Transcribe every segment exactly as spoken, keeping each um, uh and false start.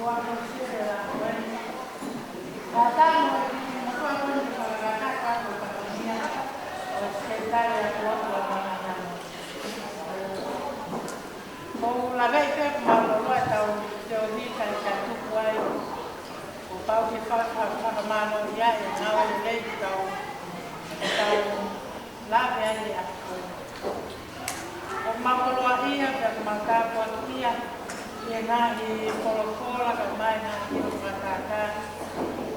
Ua ko Sele la ko eni. Ka tamo e ki mo ko ko ni ka ka ka ka ko ka ko ni a. ʻO Sele la ko ko ka ka ka. ʻOku ou laveʻi pē ʻoku mālōlō ʻetau teohi ka ʻi ka tuku ai. Kuo pau ke fa-, fa-, fakamālō ia e ngāue lelei ʻoku tau, ʻoku tau lave ai ʻa ko ē. ʻOku mau koloaʻia pea ʻoku mau tāpuakiʻia ʻi he ngaahi folofola kae ʻumaʻā e ngaahi ʻofa kākā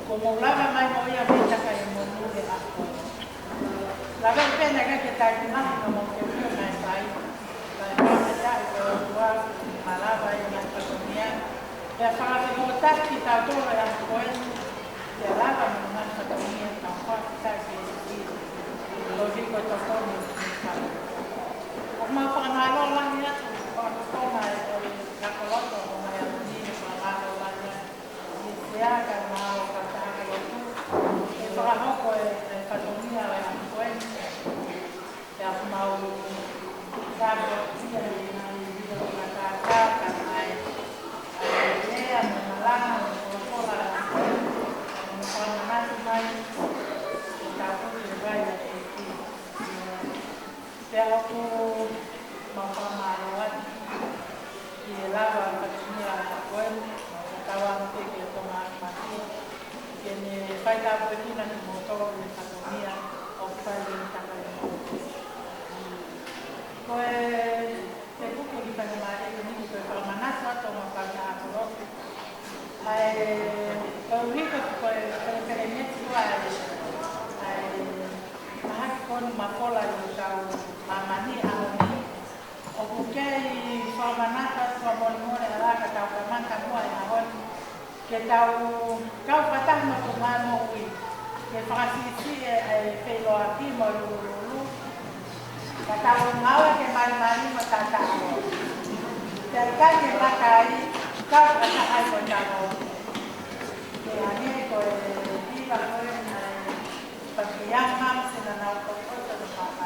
kuo mou lava mai mo ia mei he Takai Monū he ʻaho ko ē. Laveʻi pē naʻe ʻikai ke taki mai ka mau ke mio mai pai. Kae ʻumaʻā e taʻu ko e ua, malava e ngaahi fatongia. Pea fakafehokotaki kitautolu he ʻaho ko ē. Pea lava mo e ngaahi fatongia ka fakafehokotaki e ki. Lori ko e tokoni. ʻOku mau fakamālō lahi atu, ko e tokoni e, e, ka koloto, ko e mai atu ni, fakamālō lahi atu. ʻI he Sea kae ʻumaʻā e kau taha koloto. ʻE fakahoko e, e fatongia ʻo e ʻaho ko eni. Pea ʻoku mau tāpuakiʻia ʻi he ngaahi ʻofa kākā, kae ʻumaʻā e lea mo e malanga mo e folofola ʻa e ʻaho ko ē. ʻOku mau fakamanatu mai ʻetau tuku e vai ʻa e ʻEiki. Pea ʻoku mau fakamālō atu ʻi he lava fatongia ko eni, mau fakatauange pē ki he Tohi Mātiu, ke ne faitāpuekina kimoutolu ʻi he fatongia ʻoku fai ʻi he Takai Monū. Ko e, te kuke ki fai mālie ko eni ko e fakamanatu atu ʻo mau kau taha koloto. ʻA e, ko e ʻuhi ko e, ko e, ko e perenesi ua ʻa e, ʻa e, mahaki ko eni mafola ʻi hotau māmani ʻaho ni. ʻOku kei fakamanatu atu fakamolemole ʻa la ka tau kamata muʻa he ʻaho ni. Ke tau kau fakataha mo e Tamai Moʻui. Ke fakasiʻisiʻi e, e feʻiloaki mo e lulululu. Ka tau ngāue ke malimali mo taʻataʻalo. Pea ʻikai ke ngata ai, kau fakataha ai ko e talo. Ke hangē ko e hiva ko ē naʻe But the young mums in an output also the papa.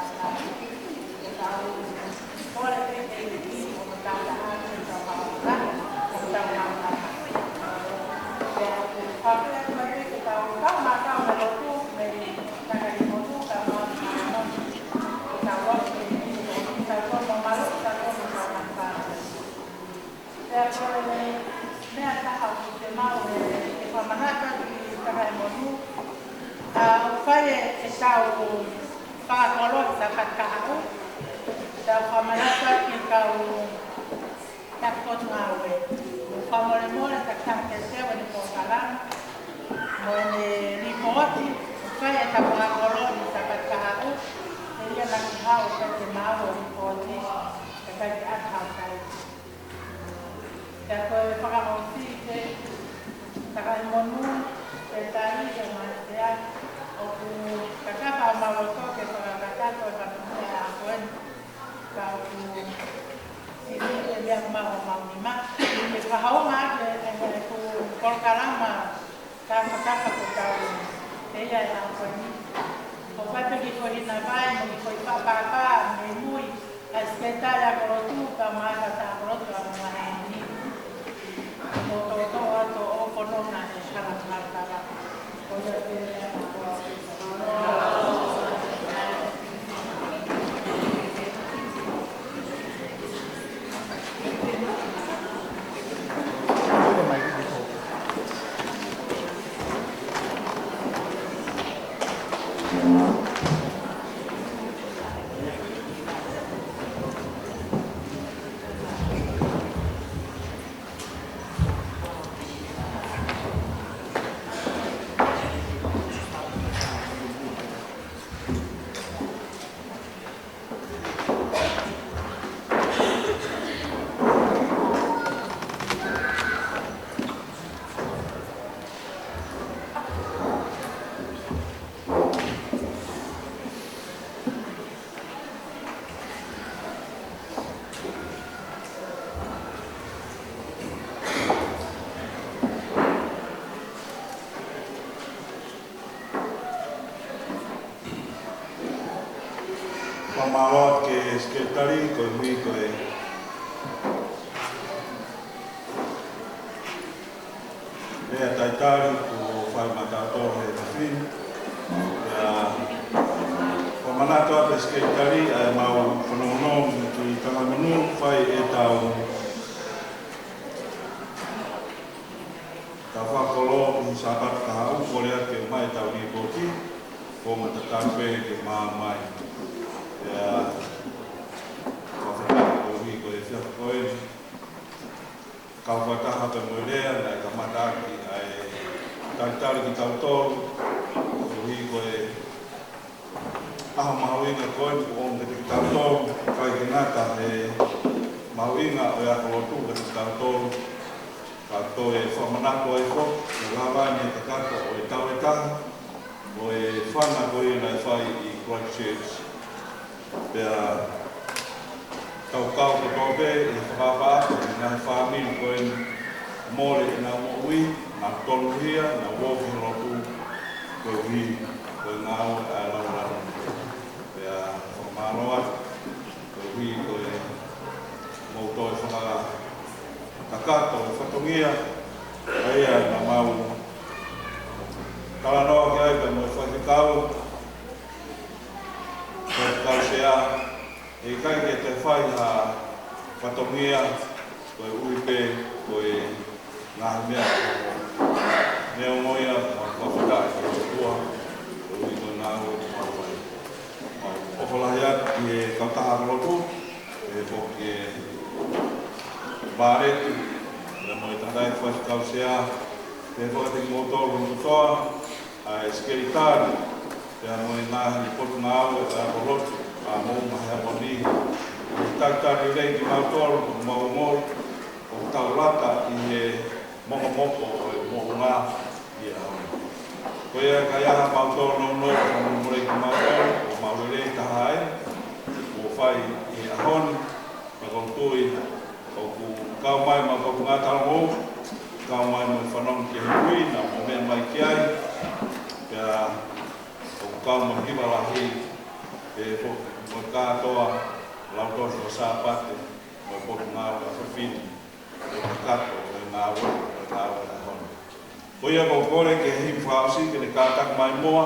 Pea ko e meʻa taha ʻoku te maʻu he, he fakamanatu ki he Takai Monū, ʻa, ʻoku fai e, ʻetau fakakoloa he Sāpate kahaʻu, ʻetau fakamanatu ki he kau taki potungāue. Fakamolemole, taki taha ke te ʻi he polokalama mo e lipooti, ʻoku fai ʻetau fakakoloa he Sāpate kahaʻu, ʻe ʻi ai ha kiʻi haʻu ke te maʻu e lipooti, kae ʻikai ke ʻatā kai. Pea ko e fakaʻosi ke Takai Monū, ke tali ke matea, ʻoku kakapa ʻa mau loto ke fakakakato e fatongia ʻa ko eni. Ka ʻoku sili ke meʻa mau ʻo mau nima. Ke fakahounga ke, e, e, ku polokalama Ka fakapa ko tau, ʻe ia e ʻaho ko eni. ʻOku ʻi ai pē kiʻi foʻi hina vai, mo e kiʻi foʻi pāpāpā, mei mui, ʻa e sekelitali ʻa e kolotu, kae ʻumaʻā e kau taha kolotu ʻa e māmani. Mo tōtō atu ʻo fononga he hala hala hala. Ko ia pē meʻa ko Fakamālō ki he sekelitali, koeʻuhi ko e, Lea talitali kuo fai maʻatautolu he efiafi ni. Pea fakamanatu atu ʻe he Sekelitali ʻa ʻemau fanongonongo ki Tangamanu, fai ʻetau, ʻetau fakakolo ʻi he Sāpate kahaʻu, kole atu ke ʻomai ʻetau lipooti, ko e matatau pē ke maʻu mai. Pea fakafetaʻi koeʻuhi ko e efiafi ko eni, kau fakataha pē mo e lea naʻe kamata ʻaki ʻa e talitali kitautolu, koeʻuhi ko e ʻaho mahuʻinga ko eni kuo ʻomi kiate kitautolu, kae ʻikai ke ngata he mahuʻinga ʻo e ako lotu kiate kitautolu, ka toe fakamanatu ai foki ki he lava ni e kakato ʻo e tau e taha ʻo e fanga ko ia naʻe fai ʻi Christchurch. Pea tau kau kotoa pē ʻi he fakaʻapaʻapa ki he ngaahi fāmili ko eni mole ʻenau moʻui, nau tonuhia, nau ō ki he lotu, koeʻuhi ko e ngāue ʻa e lau lanu. Pea fakamālō atu koeʻuhi ko e mou toe fakakakato e fatongia, ʻa ia naʻa mau talanoa ki ai pea mo e faifekau, faifekau sea, heʻikai ke toe fai ha fatongia, koeʻuhi pē ko e ngaahi meʻa neongo ia, mau fakafetaʻi ki he ʻOtua, koeʻuhi ko e ngāue kuo mau fai. Mau ʻofa lahi atu ki he kautaha ako lotu, ʻe foki e Vāleti, pea mo e tangataʻeiki faifekau sea, pea foki kimoutolu kotoa, ʻa e Sekelitali, pea mo e ngaahi potungāue ʻa e ako lotu, ʻa e moʻunga he ʻaho ni. Talitali lelei kimautolu, mau ongoʻi ʻoku tau lata ʻi he mokomoko ʻo e moʻunga ʻi he ʻaho ni. Ko ia ka ʻi ai haʻamautolu nounou, ka mou molei kimautolu, ʻoku mau lelei taha ai, kuo fai ʻi he ʻaho ni, ka ʻoku ou tui ʻoku kau mai mo e ngaahi talangofua, kau mai mo e fanongo ki he hui naʻa mou meʻa mai ki ai, pea ʻoku kau mo e hiva lahi, ʻe foki mo e kātoa, lautohi ʻo e Sāpate, mo e potungāue ʻa e fefine, mo e kakato ʻo e ngāue, ʻo e ngāue ʻa e ʻaho ni. Ko ia ʻoku ou kole ki he himi fakaʻosi ke ne kātaki mai muʻa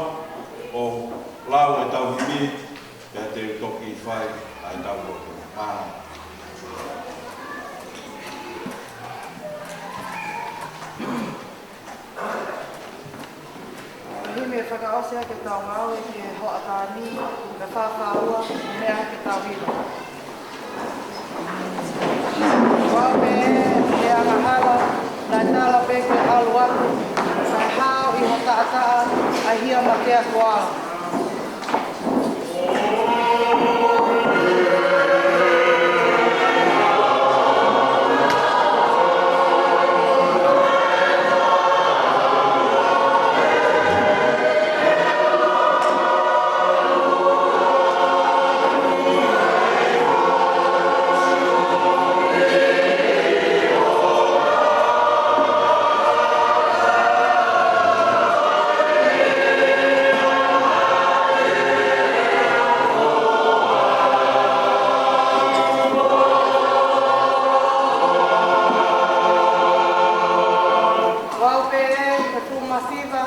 ʻo lau ʻetau himi, pea te u toki fai ʻa ʻetau lotu. Mālō. Himi ʻe fakaʻosi ʻaki ʻetau ngāue ki he hoʻatā ni, pea fakaʻuta, meʻa ʻaki ʻetau himi. Kuo pau pē ʻe he angahala, naʻe tala pē ke ʻalu atu, kae hao ʻi ho taʻataʻa ʻa e hia matea kuo ala. Kuo pau pē ʻe he fuʻu masiva,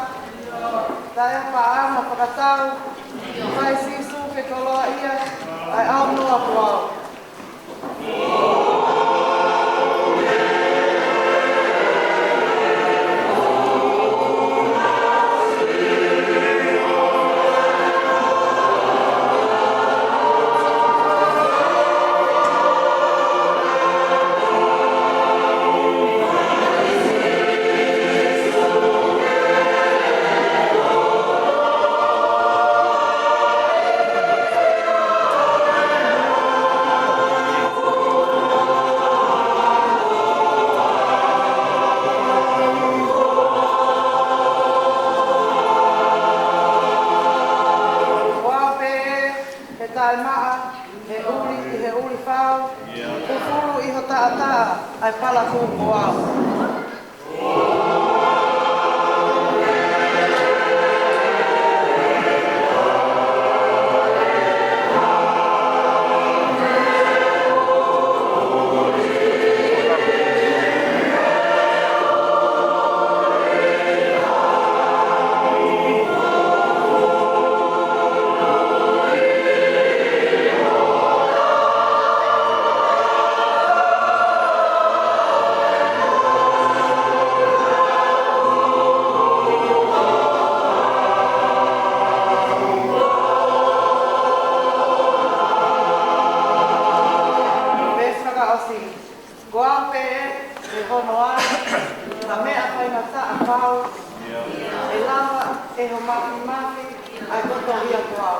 taʻepaʻanga fakatau, fai Sīsū ke koloaʻia, ʻa e ʻaunoa kuo ʻalu. Kuo pau pē ʻe he taʻemaʻa, ʻe ʻuli ʻi he ʻuli fau, fufulu ʻi ho taʻataʻa ʻa e palakū kuo ʻalu. Ko e meʻa faingataʻa pau, ʻe lava ʻe ho māfimafi ʻa e kotoa ʻo e ʻOtua.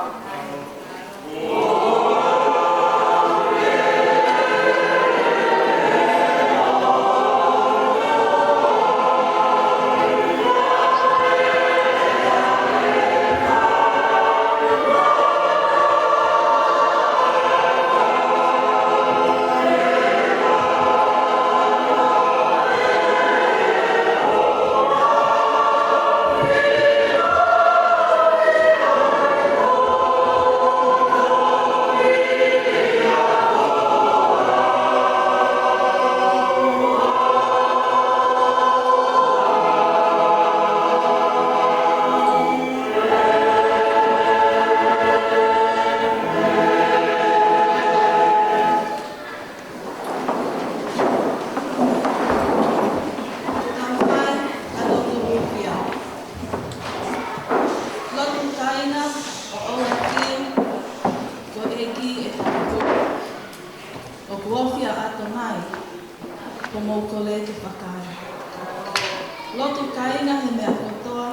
Tau fai ʻa e lotu hūfia. Lotu kāinga, ʻoua ʻe fiu, ko e ʻEiki ʻe fakatupu. ʻOku ofi ʻa ʻAtonai, ko e mou kole ke fakaai. Lotu kāinga he meʻa kotoa,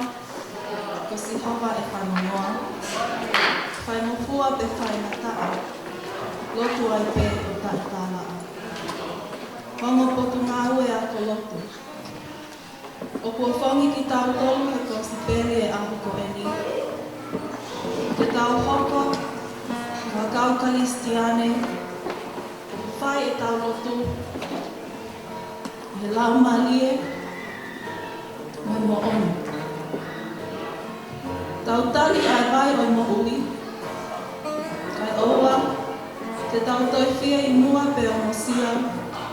ko Sihova ʻe fanongoa. Faingofua pe faingataʻa, lotu ai pē ʻo taʻetālaʻa. Ongo Potungāue Ako Lotu. ʻOku ʻofongi kitautolu he kosipeli ʻo e ʻaho ko eni, ke tau hoko ko ha kau Kalisitiane ʻoku fai ʻetau lotu ʻi he laumālie mo e moʻoni. Tau tali ʻa e vai ʻo e moʻui, kae ʻoua te tau toe fie ʻi muʻa pe ongosia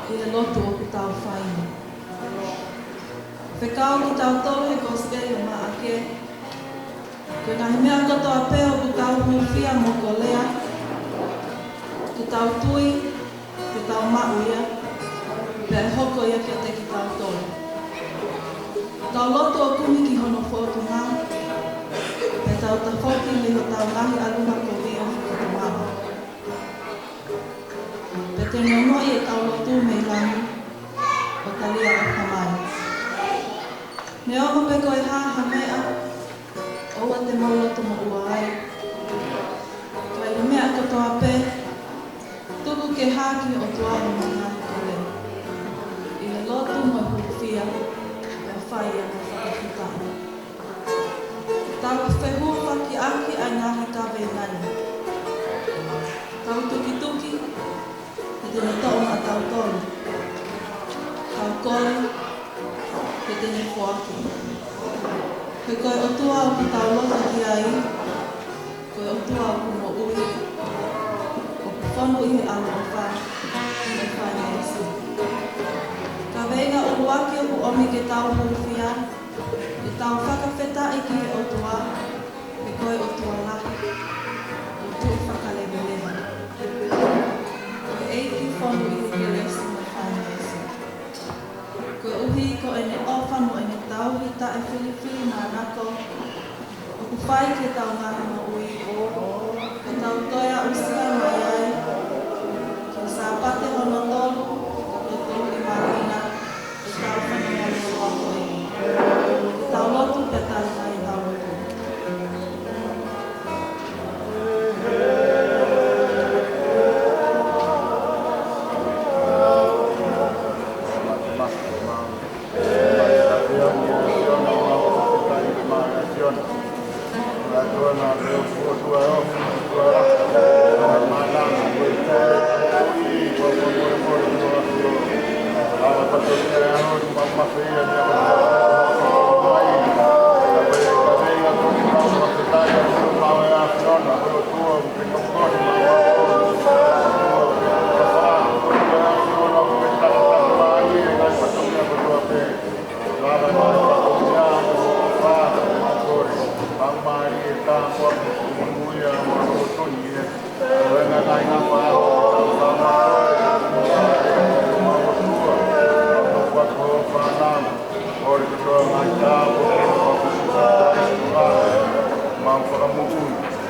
ʻi he lotu ʻoku tau fai. Fekau kitautolu he kosipeli ʻa Maʻake, ko e ngaahi meʻa kotoa pē ʻoku tau hūfia mo kolea, ke tau tui, ke tau maʻu ia, pea ʻe hoko ia kiate kitautolu. Tau lotu ʻo kumi ki hono fōtunga, pea tau tafoki mei hotau ngaahi ʻalunga kovi ʻo fakatomala. Pea te ne ongoʻi ʻetau lotu mei langi, ʻo talia ʻa e Tamai. Neongo pe ko e hā ha meʻa, ʻoua te mou loto moʻua ai. Ka ʻi he meʻa kotoa pē, tuku ke hā ki he ʻOtua hoʻomou ngaahi kole ʻi he lotu mo e hūfia, pea fai ʻa e fakafetaʻi. Tau fehufakiʻaki ʻa e ngaahi kaveinga ni. Tau tukituki, he te ne toʻo maʻatautolu. Tau kole, he te ne foaki. He ko e ʻOtua ʻoku tau lotu ki ai, ko e ʻOtua ʻoku moʻui, ʻoku fonu ʻi he ʻaloʻofa, mo e fai meesi. Kaveinga ʻuluaki ʻoku ʻomi ke tau hūfia, ke tau fakafetaʻi ki he ʻOtua, he ko e ʻOtua lahi, ʻoku tuʻu fakaleveleva. Ko e ʻEiki fonu ʻi he kelesi mo e fai meesi. Koeʻuhi ko ʻene ʻofa mo ʻene tauhi taʻefilifilimānako, ʻoku fai ki heʻetau ngaahi moʻui, ke tau toe aʻusia mai ai ki he Sāpate hono tolu, ka ko e tolu ʻi māhina, ʻetau fononga loloa ko eni. Ke tau lotu pea tali mai ʻetau lotu.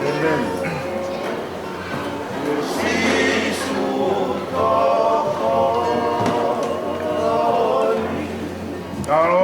Amen. Talo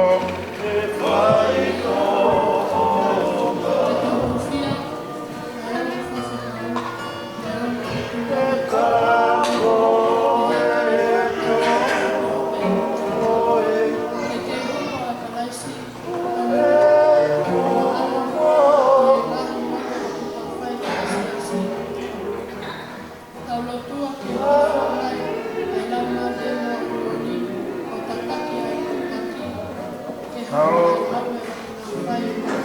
Tau lotua ke hoko mai ʻa e Laumālie Māʻoniʻoni ʻo tataki ʻa e kau taki ke hoko mai ʻo ngāue ʻo fai ʻo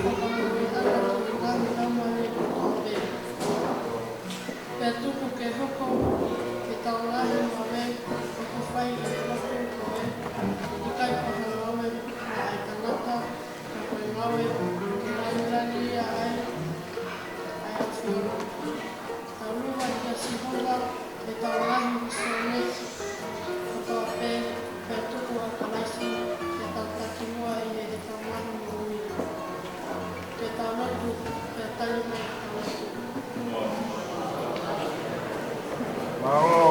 fakamoʻui ʻaki ʻa e ngaahi laumālie kotoa pē. Pea tuku ke hoko ke tau ngaahi ngāue ʻoku fai ʻi he lotu ko e ʻikai ko ha ngāue maʻa e tangata, ka ko e ngāue ke lāngilangiʻia ai ʻa e ʻAfiona. Tau lua kia Sihova ʻetau ngaahi misiona kotoa pē, pea tuku ʻa Kalaisi ke tau takimuʻa ʻi heʻetau ngaahi moʻui. Ke tau lotu, pea tali mai ʻetau lotu. Mālō.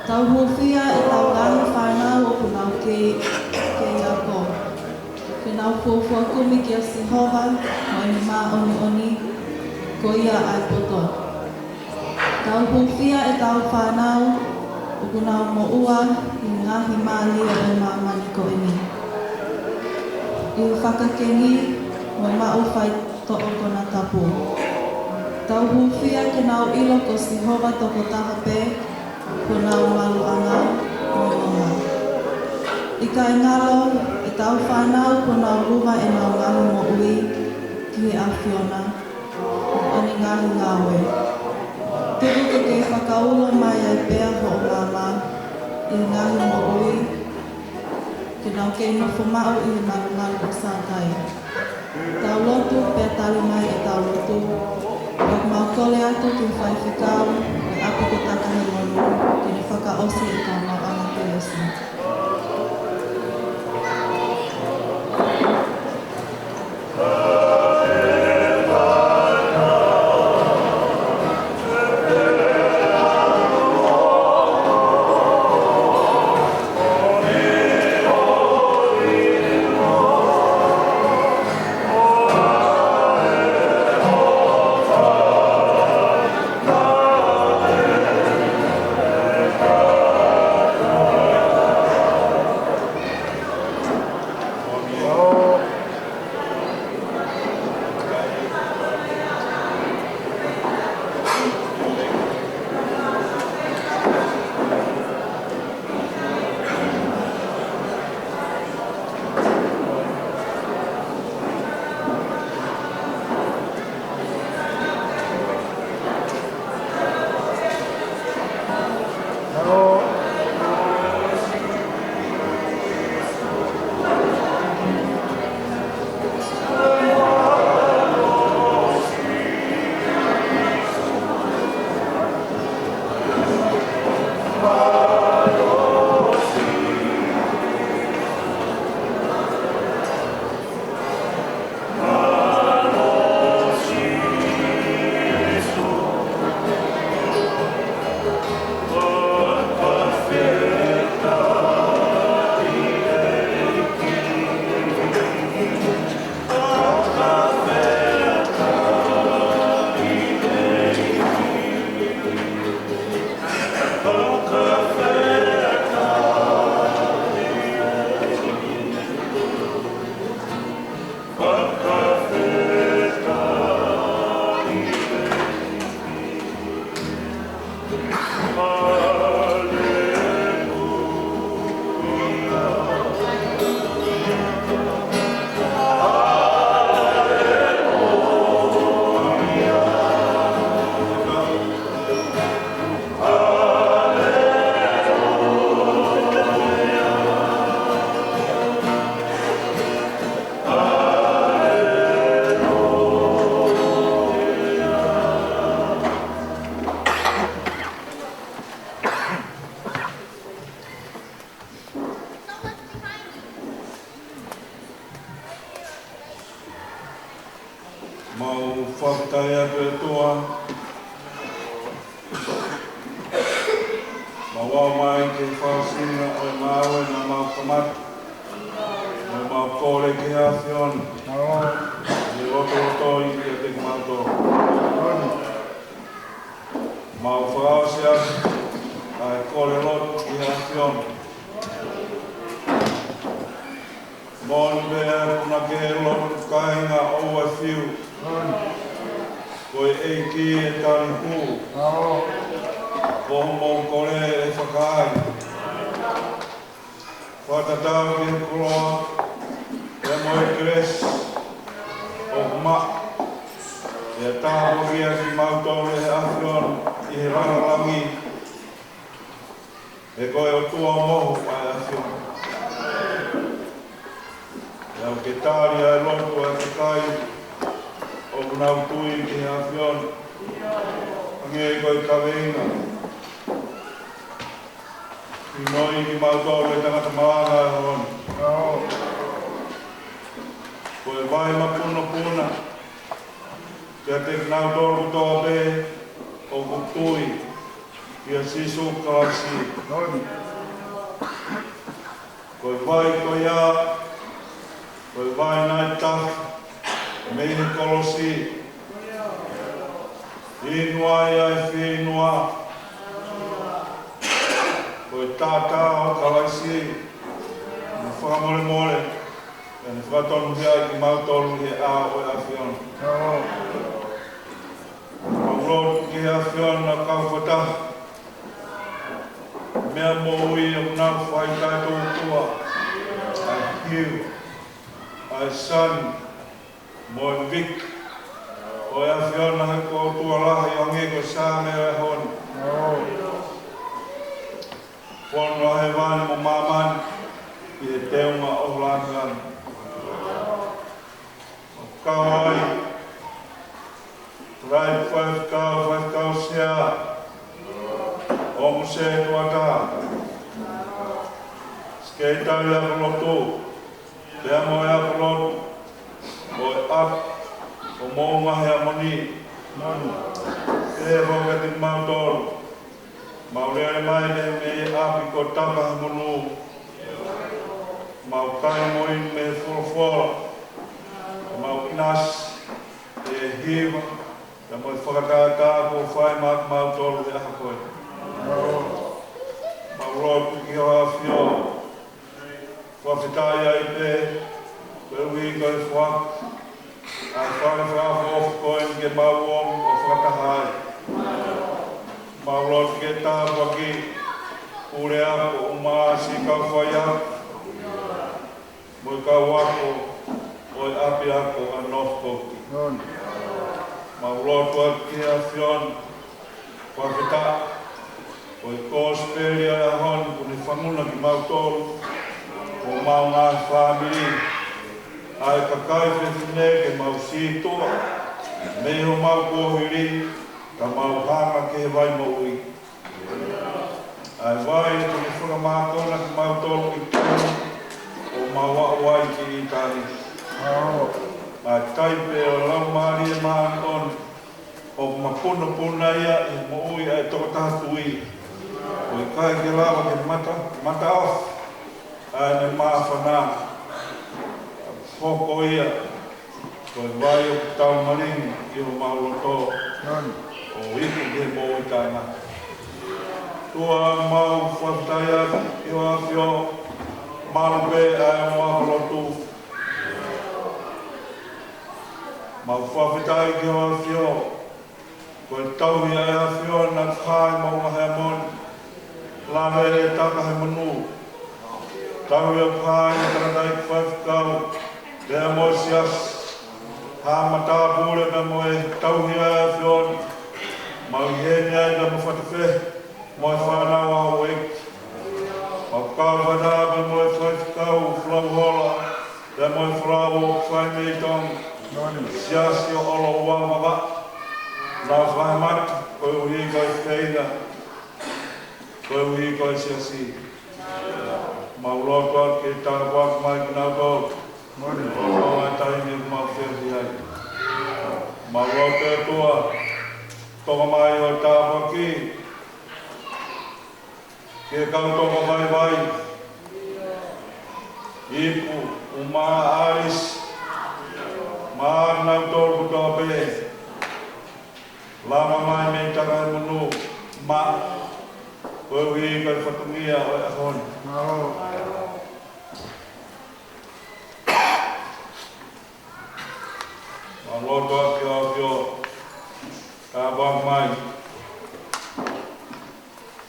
Tau hūfia ʻetau ngaahi fānau ʻoku nau kei, kei ako, ke nau fuofua kumi kia Sihova mo ʻene māʻoniʻoni, ko ia ʻa e poto. Tau hūfia ʻetau fānau ʻoku nau moʻua ʻi he ngaahi mālie ʻo e māmani ko eni, ʻi he fakakengi mo maʻu faitoʻo konatapu. Tau hūfia ke nau ʻilo ko Sihova tokotaha pē, ko honau maluʻanga mo e nonga. ʻIkai ngalo ʻetau fānau kuo nau luva ʻenau ngaahi moʻui ki he ʻAfiona, ʻene ngaahi ngāue. Tuku ke kei fakaulo mai ai pea hoʻo maama ʻi he ngaahi moʻui, ke nau kei nofo maʻu ʻi he malumalu ʻo Sātai. Tau lotu pea tali mai ʻetau lotu. ʻOku mau kole atu ki he faifekau ʻo e ʻapi ko Takahemonu, ke ne fakaʻosi ʻetau maʻuʻanga kelesi. Mau fakatauange atu, ʻOtua, mau ō mai ki he fakaʻosinga ʻo e ngāue naʻa mau kamata, mo mau kole ki he ʻAfiona ke lotolotoi kiate kimautolu. Mau fakaʻosi atu ʻa e kole lotu ki he ʻAfiona. Moʻoni pē ʻoku na ke lotu kāinga ʻoua ʻe fiu. Ko e ʻEiki ʻe tali pū. Ko hoʻomou kole ʻe fakaai. Fakatatau ki he koloa pea mo e kelesi ʻoku maʻu, ʻe tāpuakiʻi kimautolu ʻe he ʻAfiona ʻi he langa langi. He ko e ʻOtua mohu ʻa e ʻAfiona. Pea ʻoku ke tali ʻa e lotu ʻa e kakai ʻoku nau tui ki he ʻAfiona, hangē ko e kaveinga. Hinoi kimautolu ʻe he tangata malanga ʻo e ʻaho ni. Ko e vai mapunopuna kiate kinautolu kotoa pē ʻoku tui kia Sīsū Kalaisi. Ko e vai ko ia, ko e vai naʻe tafe mei he kolosi, inu ai ʻa e fieinua. Ko e taʻataʻa ʻo Kalaisi, naʻe fakamolemole, pea ne fakatonuhiaʻi kimautolu ʻi he ʻao ʻo e ʻAfiona. Mau lotu ki he ʻAfiona kau fakataha, meʻa moʻui ʻoku nau fai taʻetōtua, ʻa e hiva, ʻa e sani, mo e viki ʻo e ʻAfiona, he ko e ʻOtua lahi ʻo hangē ko e Saame ʻo e ʻaho ni. Fonu ʻa hēvani mo māmani ʻi he teunga ʻo e lāngilangi. Kau ai, Laʻi Faifekau, Faifekau Sea, ʻo Muse Tuata, Sekelitali ʻApilotu, pea mo e ʻapilotu ʻo e ʻapi ʻo Moʻunga Heamoni. Pehē foki kiate kimautolu, mau lele mai mei he ʻapi ko Tapa Heamoni, mau kai mo inu mei he folofola, mau ʻinasi ʻi he hiva, pea mo e fakatātā kuo fai maʻa kimautolu he ʻaho ko eni. Mau lotu ki ho ʻAfio, fakafetaʻi ai pē, koeʻuhi ko e foaki ʻa e fale fakaʻofoʻofa ko eni ke mau ō ʻo fakataha ai. Mau lotu ke tāpuakiʻi e puleako, ʻumaʻā siʻi kau faiako, mo e kau ako ʻo e ʻapiako ʻa Northcote. Mau lotu atu ki he ʻAfiona, fakafetaʻi ko e kosipeli ʻo e ʻaho ni kuo ne fanguna kimautolu, ko homau ngaahi fāmili, ʻa e kakai fefine, ke mau sītuʻa mei homau kuohili, ka mau hanga ki he vai moʻui, ʻa e vai kuo ne fakamākona kimautolu ʻi taimi ʻo mau aʻu ai ki ʻitāniti. ʻA e taipe ʻo e Laumālie Māʻoniʻoni ʻoku mapunopuna ia ʻi he moʻui ʻa e tokotaha tui. ʻOku ʻikai ke lava ke mata, mata ofi ʻa ʻene māfana. Hoko ia ko e vai ʻoku taumalingi ʻi homau loto, ʻo iku ki he moʻui taʻengata. ʻOtua, mau fakafetaʻi atu ki ho ʻAfio, malu pē ʻa e ʻapiako lotu. Mau fakafetaʻi ki ho ʻAfio, ko e tauhi ʻa e ʻAfiona ʻoku hā ʻi Moʻunga Heamoni, lave ʻe Tapa Heamoni. Tauhi ʻoku hā ʻi he tangataʻeiki faifekau, pea mo e siasi, ha matāpule pea mo e tauhi ʻa e ʻAfiona, mau ʻi heni ai pea mo Fatafehi, mo e fānau ʻa houʻeiki. Mau kau fakataha pea mo e faifekau Folau Hola, pea mo e folau ʻoku fai mei Tonga, siasi ʻo ʻOloʻuavava. Nau fai mata, koeʻuhi ko e feinga, koeʻuhi ko e siasi. Mau lotu atu ke tāpuaki mai kinautolu. Mau lotu atu ke mau fiefia ai. Mau lotu ʻOtua, toka mai ho tāpuaki ki he kau toko vaivai, Ipu, ʻUma, ʻAlisi, mo kinautolu kotoa pē. Lava mai mei Tapa Heamoni, maʻu, koeʻuhi ko e fatongia ʻo e ʻaho ni. Mau lotu atu ki ho ʻAfio, tāpuaki mai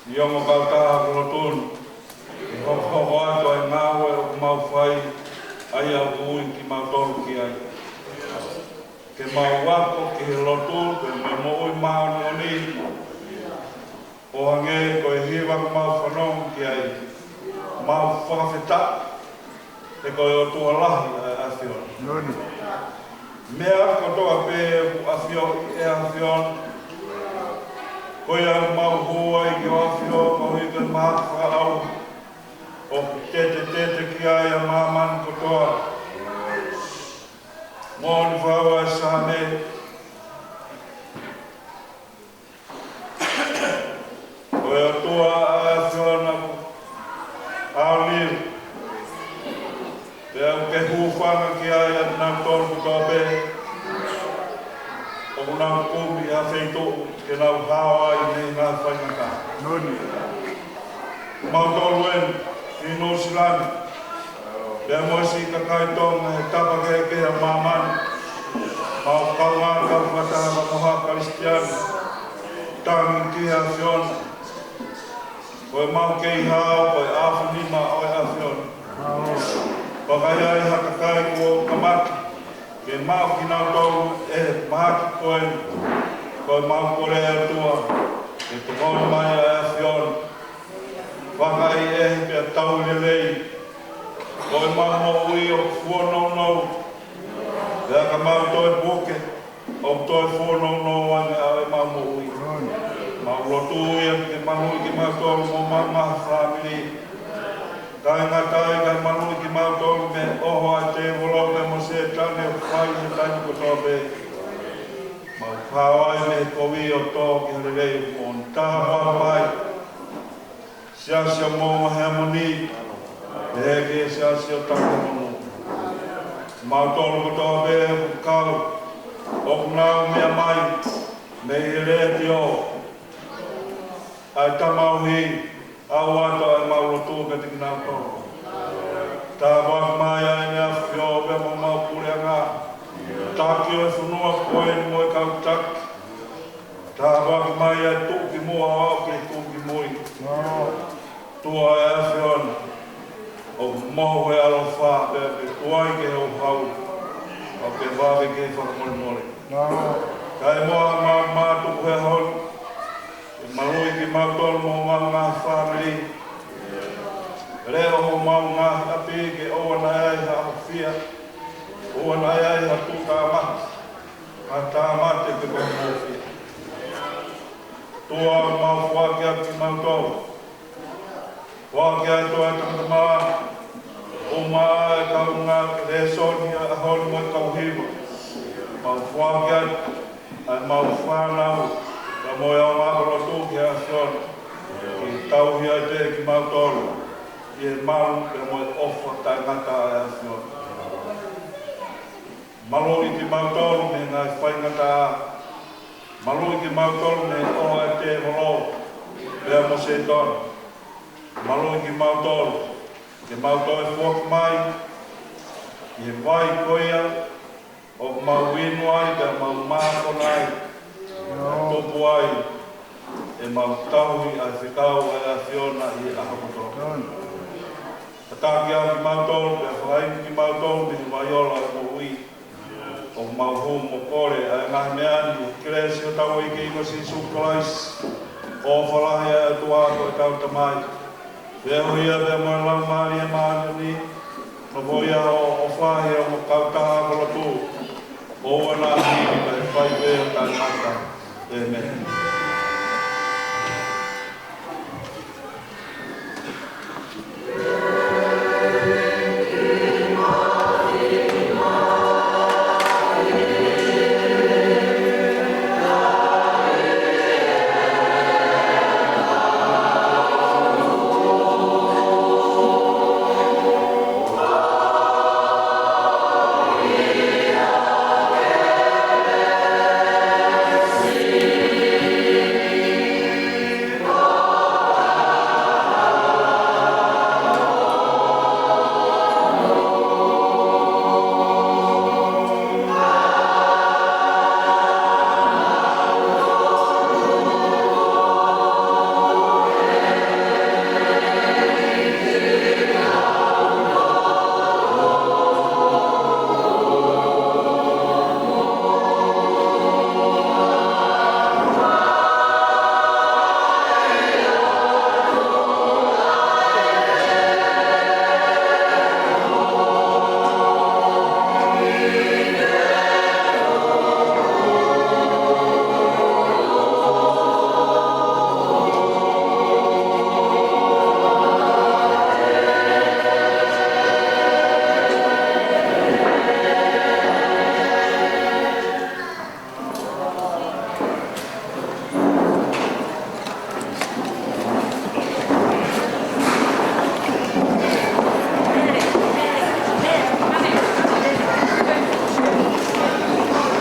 siʻi ongo kautaha ʻo e lotu ni, ke hokohoko atu ʻa e ngāue ʻoku mau fai, ʻa ia ʻoku ui kimautolu ki ai. Ke mau ako ki he lotu, ke mau moʻui māʻoniʻoni, ʻo hangē ko e hiva ʻoku mau fanongo ki ai, mau fakafetaʻi, he ko e ʻOtua lahi ʻa e ʻAfiona. Meʻa kotoa pē ʻoku ʻafioʻi ʻe he ʻAfiona, ko ia ʻoku mau hū ai ki ho ʻAfio, koeʻuhi ko e mahaki fakaʻauha, ʻoku tetetete ki ai ʻa māmani kotoa. Moʻoni fau ʻa e Saame, ko Mautolu ʻi Nuʻu Sila ni, pea mo e siʻi kakai Tonga he tapa kehekehe ʻo māmani, mau kaungā kau fakataha mo ha Kalisitiane, tangi ki he ʻAfiona. Ko e mau kei hao, ko e afu nima ʻo e ʻAfiona. Vakai ai ha kakai kuo kamata ke maʻu kinautolu ʻe he mahaki ko eni, ko e mau kole ʻOtua, ke tokoni mai ʻa e ʻAfiona. Vakai ʻe he pea tau lelei, ko e mau moʻui ʻoku fuonounou, pea ka mau toe puke, ʻoku toe fuonounou ange ʻa e mau moʻui. Mau lotu ia ke manuʻi kimautolu mo homau ngaahi fāmili. Kae ngata ai kae manuʻi kimautolu mei he ʻoho ʻa e tēvolo pea mo Sētane ʻoku fai he taimi kotoa pē. Mau kau ai mei he kovi ʻo tō ki he lelei ʻo e moʻoni. Tāpuakiʻi mai Siasi ʻo Moʻunga Heamoni, pehē ki he Siasi ʻo Takimonū. Mautolu kotoa pē ʻoku kau, ʻoku nau meʻa mai mei he letiō, ʻa e tamauhi, ʻoatu ʻa e mau lotu kiate kinautolu. Tāpuakiʻi mai ʻa e ʻAfio pea mo homau puleʻanga, taki ʻo e fonua ko eni mo e kau taki. Tāpuakiʻi mai ʻa e tuʻukimuʻa ʻo aʻu ki he tuʻukimui. Tuʻa ʻe ʻAfiona, ʻoku mohu he ʻaloʻofa pea ke tuai ki he houhau, ʻo ke vave ki he fakamolemole. Kae ʻoua naʻa mau mātuku he ʻaho ni, ke maluʻi kimautolu mo homau ngaahi fāmili. Leʻo homau ngaahi ʻapi ke ʻoua naʻa ʻi ai ha ʻofefine, ʻoua naʻa ʻi ai ha tuʻu tāmate, ha tāmate pe ko ha mofia. ʻOtua, mau foaki atu kimautolu. Foaki atu ʻa e tangata malanga, ʻumaʻā e kaungā lēsoni ʻa e ʻaho ni mo e kau hiva. Mau foaki atu ʻa e mau fānau, pea mo e ʻaonga ʻo e lotu ki he ʻAfiona. Ke tauhi ai pē kimautolu ʻi he malu pea mo e ʻofa taʻengata ʻa e ʻAfiona. Maluʻi kimautolu mei he ngaahi faingataʻa. Maluʻi kimautolu mei he ʻoho ʻa e tēvolo pea mo Sētane. Maluʻi kimautolu ke mau toe foaki mai ʻi he vai ko ia ʻoku mau inu ai pea mau mākona ai, tupu ai ʻemau tauhi ʻa e fekau ʻa e ʻAfiona ʻi he ʻaho kotoa. Tataki ʻa kimautolu pea fakainu kimautolu mei he vai ola ʻo e moʻui. ʻOku mau hū mo kole ʻa e ngaahi meʻa ni ʻi he kelesi ʻo hotau ʻEiki ko Sīsū Kalaisi, ʻofa lahi ʻa e ʻOtua ko ʻetau Tamai, feohi ia pea mo e Laumālie Māʻoniʻoni, nofoʻia ʻo ʻofa ʻi he ongo kautaha ʻo e lotu, ʻoua naʻa hili kae fai pē ʻo taʻengata. ʻĒmeni.